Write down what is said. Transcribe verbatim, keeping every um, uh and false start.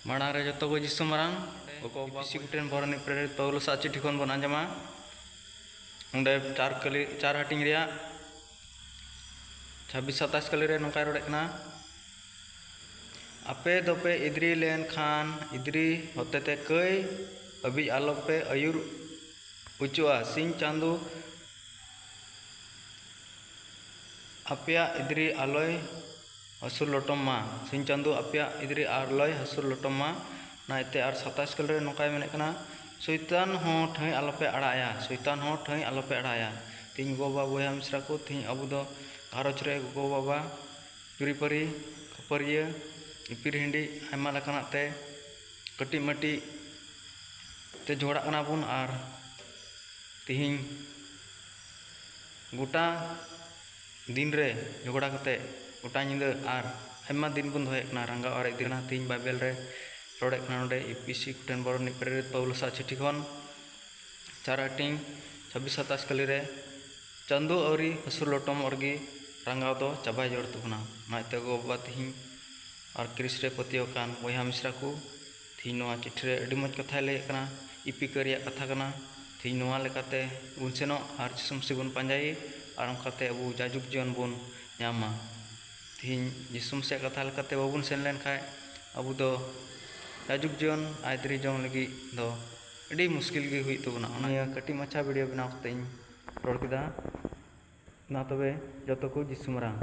ᱢᱟᱲᱟᱝ ᱨᱮ ᱡᱚᱛᱚ ᱠᱚ ᱡᱤᱥᱩ ᱢᱟᱨᱟᱝ ᱜᱚᱜᱚ ᱵᱟᱵᱟ ᱠᱚᱴᱷᱮᱱ ᱵᱚᱨᱚᱱᱤᱡ ᱯᱨᱮᱨᱤᱛ ᱯᱟᱣᱞᱚᱥᱟᱜ ᱪᱤᱴᱷᱤ ᱠᱷᱚᱱ ᱵᱚᱱ ᱟᱸᱡᱚᱢᱟ᱾ ᱚᱸᱰᱮ ᱪᱟᱨ ᱠᱟᱹᱞᱤ ᱪᱟᱨ ᱦᱟᱹᱴᱤᱧ ᱨᱮᱭᱟᱜ ᱪᱷᱟᱵᱵᱤᱥ ᱥᱟᱛᱟᱥ ᱠᱟᱹᱞᱤ ᱨᱮ ᱱᱚᱝᱠᱟᱭ ᱨᱚᱲᱮᱫ ᱠᱟᱱᱟ, ᱟᱯᱮ ᱫᱚᱯᱮ ᱤᱫᱽᱨᱤ ᱞᱮᱱᱠᱷᱟᱱ ᱤᱫᱽᱨᱤ ᱦᱚᱛᱮᱛᱮ ᱠᱟᱹᱭ ᱦᱟᱹᱵᱤᱡ ᱟᱞᱚᱯᱮ ᱟᱹᱭᱩᱨ ᱚᱪᱚᱜᱼᱟ᱾ ᱥᱤᱧ ᱪᱟᱸᱫᱚ ᱟᱯᱮᱭᱟᱜ ᱤᱫᱽᱨᱤ ᱟᱞᱚᱭ ᱦᱟᱹᱥᱩᱨ ᱞᱚᱴᱚᱢ ᱢᱟ᱾ ᱥᱤᱧ ᱪᱟᱸᱫᱚ ᱟᱯᱮᱭᱟᱜ ᱤᱫᱽᱨᱤ ᱟᱞᱚᱭ ᱦᱟᱹᱥᱩᱨ ᱞᱚᱴᱚᱢ ᱢᱟ᱾ ᱚᱱᱟ ᱤᱭᱟᱹᱛᱮ ᱟᱨ ᱥᱟᱛᱟᱥ ᱠᱟᱹᱞᱤ ᱨᱮ ᱱᱚᱝᱠᱟᱭ ᱢᱮᱱᱮᱫ ᱠᱟᱱᱟ, ᱥᱚᱭᱛᱟᱱ ᱦᱚᱸ ᱴᱷᱟᱹᱭ ᱟᱞᱚᱯᱮ ᱟᱲᱟᱜ ᱟᱭᱟ, ᱥᱚᱭᱛᱟᱱ ᱦᱚᱸ ᱴᱷᱟᱹᱭ ᱟᱞᱚᱯᱮ ᱟᱲᱟᱜ ᱟᱭᱟ᱾ ᱛᱮᱦᱮᱧ ᱜᱚ ᱵᱟᱵᱟ ᱵᱚᱭᱦᱟ ᱢᱤᱥᱨᱟ ᱠᱚ, ᱛᱮᱦᱮᱧ ᱟᱵᱚ ᱫᱚ ᱜᱷᱟᱨᱚᱸᱡᱽ ᱨᱮ ᱜᱚᱜᱚ ᱵᱟᱵᱟ ᱡᱩᱨᱤᱯᱟᱹᱨᱤ, ᱠᱷᱟᱹᱯᱟᱹᱨᱤᱭᱟᱹ, ᱤᱯᱤᱨ ᱦᱤᱸᱰᱤᱡ, ᱟᱭᱢᱟ ᱞᱮᱠᱟᱱᱟᱜ ᱛᱮ ᱠᱟᱹᱴᱤᱡ ᱢᱟᱹᱴᱤᱡ ᱛᱮ ᱡᱷᱚᱜᱽᱲᱟᱜ ᱠᱟᱱᱟ ᱵᱚᱱ᱾ ᱟᱨ ᱛᱤᱦᱤᱧ ᱜᱚᱴᱟ ᱫᱤᱱ ᱨᱮ ᱡᱷᱚᱜᱽᱲᱟ ᱠᱟᱛᱮ ᱜᱚᱴᱟ ᱧᱤᱫᱟᱹ ᱟᱨ ᱟᱭᱢᱟ ᱫᱤᱱ ᱵᱚᱱ ᱫᱚᱦᱚᱭᱮᱫ ᱠᱟᱱᱟ ᱨᱟᱸᱜᱟᱣ ᱟᱨ ᱤᱫᱤ ᱠᱟᱱᱟ᱾ ᱛᱤᱦᱤᱧ ᱵᱟᱭᱵᱮᱞ ᱨᱮ ᱨᱚᱲᱮᱫ ᱠᱟᱱᱟ ᱱᱚᱰᱮ ᱤᱯᱤᱥᱤ ᱠᱚᱴᱷᱮᱱ ᱵᱚᱨᱚᱱᱤᱡ ᱯᱨᱮᱨᱤᱛ ᱯᱟᱣᱞᱚᱥᱟᱜ ᱪᱤᱴᱷᱤ ᱠᱷᱚᱱ ᱪᱟᱨ ᱦᱟᱹᱴᱤᱧ ᱪᱷᱟᱵᱵᱤᱥ ᱥᱟᱛᱟᱥ ᱠᱟᱹᱞᱤ ᱨᱮ, ᱪᱟᱸᱫᱚ ᱟᱹᱣᱨᱤ ᱦᱟᱹᱥᱩᱨ ᱞᱚᱴᱚᱢᱚᱜ ᱨᱮᱜᱮ ᱨᱟᱸᱜᱟᱣ ᱫᱚ ᱪᱟᱵᱟᱭ ᱡᱟᱹᱨᱩᱲ ᱛᱟᱵᱚᱱᱟ᱾ ᱚᱱᱟ ᱤᱭᱟᱹᱛᱮ ᱜᱚ ᱵᱟᱵᱟ ᱛᱤᱦᱤᱧ ᱟᱨ ᱠᱨᱤᱥ ᱨᱮ ᱯᱟᱹᱛᱭᱟᱹᱣ ᱟᱠᱟᱱ ᱵᱚᱭᱦᱟ ᱢᱤᱥᱨᱟ ᱠᱚ, ᱛᱤᱦᱤᱧ ᱱᱚᱣᱟ ᱪᱤᱴᱷᱤ ᱨᱮ ᱟᱹᱰᱤ ᱢᱚᱡᱽ ᱠᱟᱛᱷᱟᱭ ᱞᱟᱹᱭᱮᱫ ᱠᱟᱱᱟ, ᱤᱯᱤᱠᱟᱹ ᱨᱮᱭᱟᱜ ᱠᱟᱛᱷᱟ ᱠᱟᱱᱟ᱾ ᱛᱤᱦᱤᱧ ᱱᱚᱣᱟ ᱞᱮᱠᱟᱛᱮ ᱵᱚᱱ ᱥᱮᱱᱚᱜ ᱟᱨ ᱡᱤᱥᱩ ᱢᱟᱹᱥᱤ ᱵᱚᱱ ᱯᱟᱸᱡᱟᱭᱮ ᱟᱨ ᱚᱱᱠᱟᱛᱮ ᱟᱵᱚ ᱡᱟᱭᱡᱩᱜᱽ ᱡᱤᱭᱚᱱ ᱵᱚᱱ ᱧᱟᱢᱟ᱾ ᱛᱤᱦᱤᱧ ᱡᱤᱥᱩ ᱢᱟᱹᱥᱤᱭᱟᱜ ᱠᱟᱛᱷᱟ ᱞᱮᱠᱟᱛᱮ ᱵᱟᱵᱚᱱ ᱥᱮᱱ ᱞᱮᱱᱠᱷᱟᱱ ᱟᱵᱚ ᱫᱚ ᱡᱟᱭᱡᱩᱜᱽ ᱡᱤᱭᱚᱱ ᱟᱭᱫᱟᱹᱨᱤ ᱡᱚᱝ ᱞᱟᱹᱜᱤᱫ ᱫᱚ ᱟᱹᱰᱤ ᱢᱩᱥᱠᱤᱞ ᱜᱮ ᱦᱩᱭᱩᱜ ᱛᱟᱵᱚᱱᱟ᱾ ᱚᱱᱟ ᱱᱤᱭᱟᱹ ᱠᱟᱹᱴᱤᱡ ᱢᱟᱪᱷᱟ ᱵᱷᱤᱰᱤᱭᱳ ᱵᱮᱱᱟᱣ ᱠᱟᱛᱮ ᱤᱧ ᱨᱚᱲ ᱠᱮᱫᱟ᱾ ᱢᱟ ᱛᱚᱵᱮ ᱡᱚᱛᱚ ᱠᱚ ᱡᱤᱥᱩ ᱢᱟᱨᱟᱝ᱾